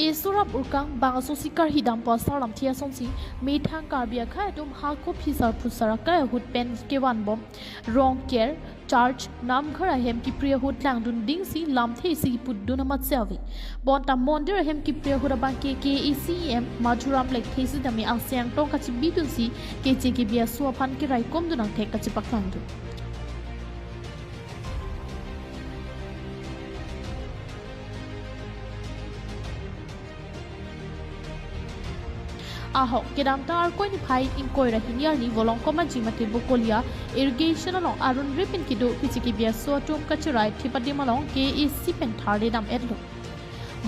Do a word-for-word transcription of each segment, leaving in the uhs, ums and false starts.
Esurap urkang bangso sikar hidam pasar lamthe asonsi methang Karbi akhei atum hako phisar phusar akai ahut pen kevan bom Rongker, church, namghar ahem kipri ahut langdun dingsi lamthe isi putdun amat se ave. Bonta mondir ahem kipri ahut abangke K A A C E M Madhuram Lekthe sitame aseng tong kachibidunsi keche kebi aso aphan keraikomdun angthek kachipaklangdun. Ahok kedamtang Arkoi niphai ingkoi ra hini arni Volongkom Aji mate Bokolia irrigation along aron ripin kedo keche kebi aso atum kachirai thip adim along K A A C pen tharle dam-etlo.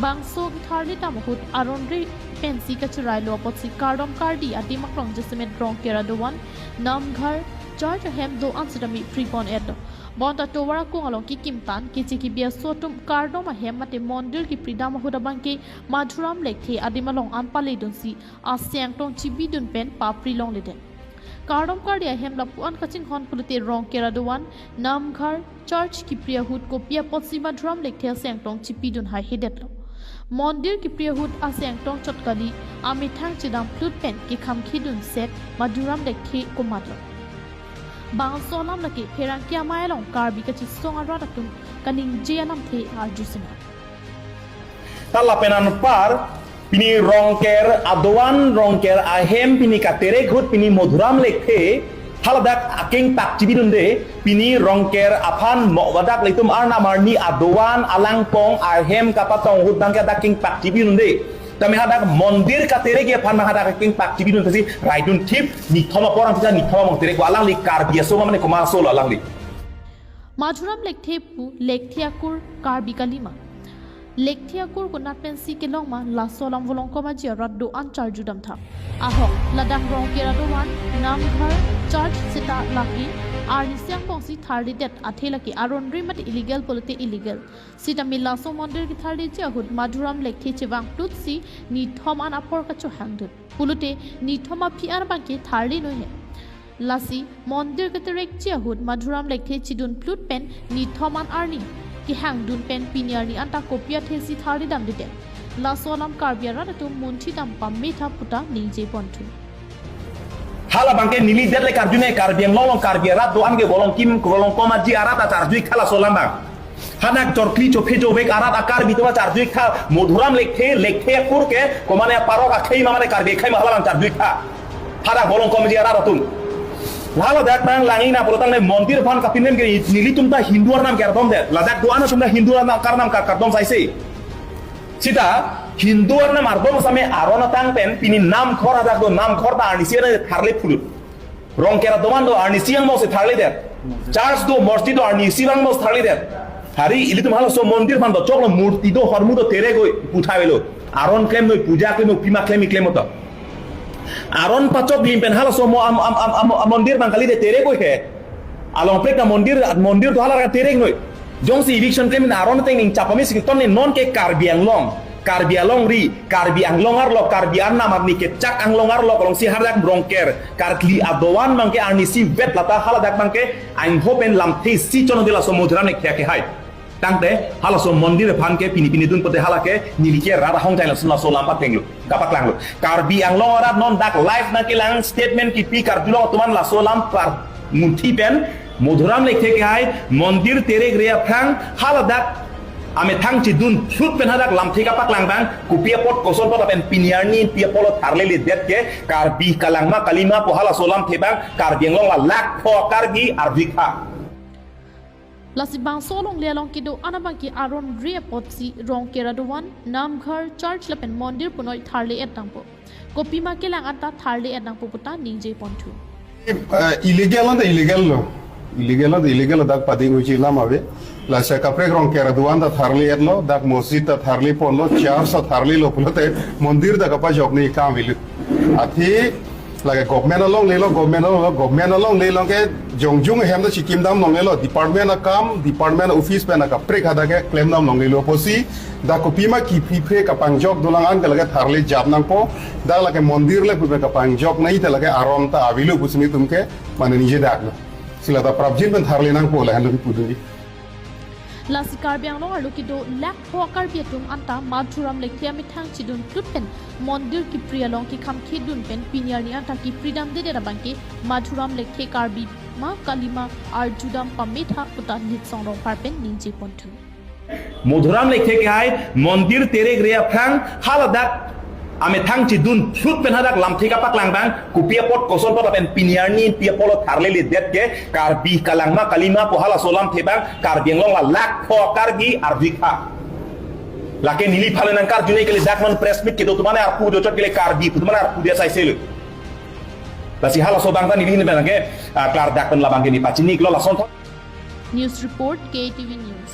Bangso tharle dam ahut aron ri pensi kachirai lo apotsi kardom kardi adim aklong jasemet Rongker adovan, namghar, church ahem do-an sitame pripon-etlo. Bonta tovar akung along kekimtan keche kebi aso atum kardom ahem mate mondir kipri dam ahut abangke Madhuram Lekthe adim along an paledunsi aseng tong chibidun pen papri longledet. Kardom kardi ahem lapu-an kachinghon pulote Rongker adovan, namghar, church kipri ahut kopi apotsi Madhuram Lekthe aseng tong chipidun haihedetlo. Mondir kipri ahut aseng tong chot kali, amethang chedam plut pen kekham khidun set Madhuram Lekthe komatlo. Bangso alam lake pherangke amei along Karbi kachisong arat atum kaningje alamthe arju sinang. Ta lapen anpar pini Rongker adovan, Rongker ahem pini katerek ahut pini Madhuram Lekthe haladak akeng pak chibidunde, pini Rongker aphan mo wadak letum arnam arni adovan alangpong ahem kapatong ahut abangke hadak akeng pak chibidunde. Tame hadak mondir katerek aphan hadak akeng pak chibidun tasi raidun thip nithom apor ang kita nithom among terek alangli Karbi aso ma mane komat aso lo alangli. Madhuram Lekthe pu Lekthe akur Karbi kalima. Lekthe akur konat pensi kelong ma laso alam Volongkom Aji arat do-an charju damthap. Ahok ladak Rongker adovan, namghar, church seta lake arnisi angbongsi tharledet athe lake aron ri mate illegal pulote illegal. Sitame laso mondir ketharleji ahut Madhuram Lekthe chevang plutsi nithom an apor kachohangdun. Pulote nithom aphi an abangke tharle noi he. Lasi mondir keterekji ahut Madhuram Lekthe chidun plut pen nithom an arni kehangdun pen pini arni anta kopi athesi tharle damdedet. Laso alam Karbi arat atum munthi dam pame tha puta ningje ponthu. Hala abangke neli det le karju ne Karbi Anglong along Karbi arat do-an ke Volongkom, Volongkom Aji arat ta charju ik tha laso alam abang. Hadak chorkli chophe chovek arat a Karbi atum charju ik tha, Madhuram Lekthe, Lekthe akur ke, komane parok akhei ma mane Karbi akhei ma hala abang charju ik tha. Hadak Volongkom Aji arat atum. Haladak nang langina pulotangte mondir aphan kapinem ke nelitum ta Hindu arnam ke kardom det. Ladak do-an atum ta Hindu arnam karnam kar-, kardom saise. Seta Hindu arnam kardom same aron atang pen pini namghor hadak do namghor ta arnisi tharle pulut. Rongker adovan do arnisi angbongsi tharledet. Church do mosjid do arnisi angbongsi tharledet. Hari ilitum halaso mondir aphan do choklo murti do hormu do terek oi pu tha avelo. Aron klem noi puja klem noi pima klem ik klem oto. Aron pachok lim pen halaso mo am, am, am, am, am mondir abang kalidet terek oi he. Along prek na mondir, mondir do hala terek noi. Jongsi eviction klem in aron ateng ning chapame sing ton ne non ke Karbi Anglong. Karbi alongri, Karbi Anglong arlo, Karbi arnam arni kechak Anglong arlo, alongsi hadak Rongker, karkli adovan abangke arnisi vet lata haladak abangke, aingho pen lamthe isi chonodela so Madhuram Lekthe akehai. Tangte, halaso mondir aphan ke pini pini dun pote hala ke, neli ke rara hong jai laso laso lam patenglo, kapaklanglo. Karbi Anglong arat non dak live nangkelang statement kipi karjulong atuman laso lam par munthi pen, Madhuram Lekthe akehai, mondir terek re aphrang, haladak, amethang chidun plut pen hadak lamthe kapaklang abang, kopi apot koson apot lapen pini arni pi apot lo tharleledet ke, Karbi kalang ma kalima pu halaso lamthe abang, Karbi Anglong la lakh pho Karbi arju ik tha. Lasi bangso alongle along kedo-an abangke aron ri apotsi Rongker adovan, namghar, church lapen mondir punoi tharle-et nangpo. Kopima kelang anta tharle-et nangpo puta ningje ponthu. Eh, illegal anta illegal lo. Illegal anta illegal lo, dak pading uji lam ave. Lasi kaprek Rongker adovan ta tharle-etlo, dak mosjid ta tharle ponlo, church ta tharlelo pulote mondir ta kapajok ni kam avelo. Athe lake government alongle lo, government alongle lo, government alongle lo ke jongjung ahem ta chikim dam longle lo, department akam, department office pen kaprek hadak ke klem dam longle lo pusi, dak kopima kiphri phre kapangjok dolang an ke lake tharle jap nangpo, dak lake mondir le pu pen kapangjok nai te lake aron ta avelo pusi nelitum ke mane ningje dak lo. Sila ta prapjin pen tharle nangpo lahenlo pudun. Lasi Karbi Anglong arlo kedo lakh pho Karbi atum anta Madhuram Lekthe amethang chedun plut pen mondir kipri along kekhamkhe dun pen pini arni anta kipri damdedet abangke Madhuram Lekthe Karbi ma kalima arjudam pametha puta Litsong Rongphar pen ningje ponthu. Madhuram Lekthe ke hai mondir terek re aphrang haladak amethang chedun plut pen hadak lamthe kapaklang abang kopi apot koson apot lapen pini arni pi apotlo tharledet ke Karbi Kalangma Kalima pu halaso lamthe abang Karbi Anglong la lakh pho Karbi arjikha. Lake neliphan le nangkarjune kele dak non press meet kedo atum mane arpu do chot kele Karbi atum mane arpu dia saisel. Lasi halaso abang ta neli hin abangke ah, klardak pen labangke neli pachini iklo lason thot. News report, K T V News.